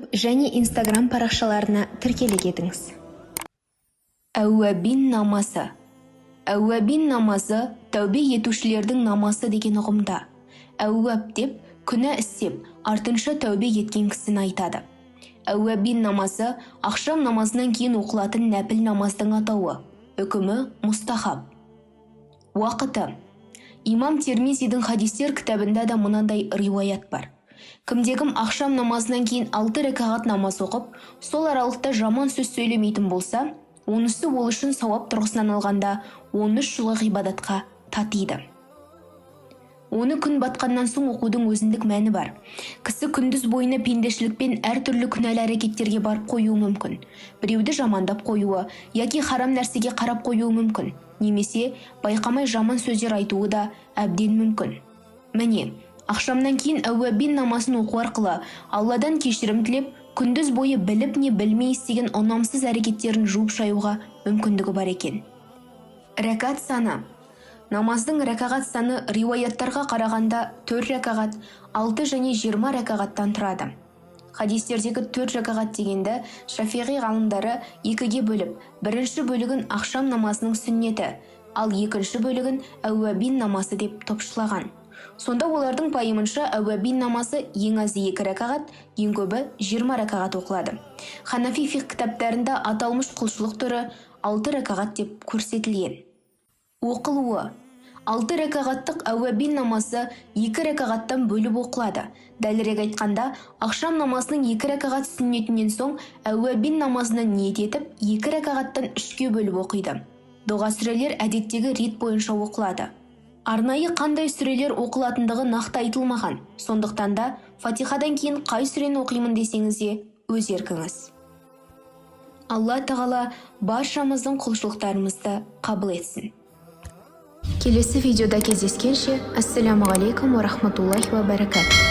YouTube және Instagram парақшаларына тіркеле кетіңіз. Әуәбин намазы. Әуәбин намазы тәубе етушілердің намазы деген ұғымда. Әуәб деп күнә істеп, артынша тәубе еткен кісіні айтады. Әуәбин намазы ақшам намазынан кейін оқылатын нәпіл намаздың атауы. Үкімі мұстахаб. Уақыты. Имам Термизидің хадистер кітабында да мынандай риуаят бар. Кімде-кім ақшам намазынан кейін 6 рәкағат намаз оқып, сол аралықта жаман сөз сөйлемейтін болса, онысы ол үшін сауап тұрғысынан алғанда 13 жылғы ғибадатқа татиды. Оны күн батқаннан соң оқудың өзіндік мәні бар. Кісі күндіз бойына пендешілікпен әртүрлі күнәлі әрекеттерге барып қоюы мүмкін. Біреуді жамандап қоюы, яки харам нәрсеге қарап қоюы мүмкін. Немесе байқамай жаман сөздер айтуы да әбден мүмкін. Міне, ақшамнан кейін әуәбин намазын оқу арқылы Алладан кешірім тілеп, күндіз бойы біліп не білмей істеген ұнамсыз әрекеттерін жуып шаюға мүмкіндігі бар екен. Рәкат саны. Намаздың рәкағат саны риуаяттарға қарағанда 4 рәкағат, 6 және 20 рәкағаттан тұрады. Хадистердегі 4 рәкағат дегенді шафиғи ғалымдары екіге бөліп, бірінші бөлігін ақшам намазының сүннеті, ал екінші бөлігін әуәбин намазы деп топшылаған. Сонда олардың пайымынша әуәбин намазы ең азы 2 рәкағат, ең көбі 20 рәкағат оқылады. Ханафи фиқһ кітаптарында аталмыш құлшылық түрі 6 рәкағат деп көрсетілген. Оқылуы. 6 рәкағаттық әуәбин намазы 2 рәкағаттан бөліп оқылады. Дәлірек айтқанда, ақшам намазының 2 рәкағат сүннетінен соң әуәбин намазына ниет етіп, 2 рәкағаттан 3-ке бөліп оқиды. Дұға сүрелер әдеттегі рет бойынша оқылады. Арнайы қандай сүрелер оқылатындығы нақты айтылмаған. Сондықтан да Фатихадан кейін қай сүрені оқимын десеңіз де өз еркіңіз. Алла Тағала баршамыздың құлшылықтарымызды қабыл етсін. Келесі видеода кездескенше, ассаламу алейкум ва рахматуллахи ва баракатух.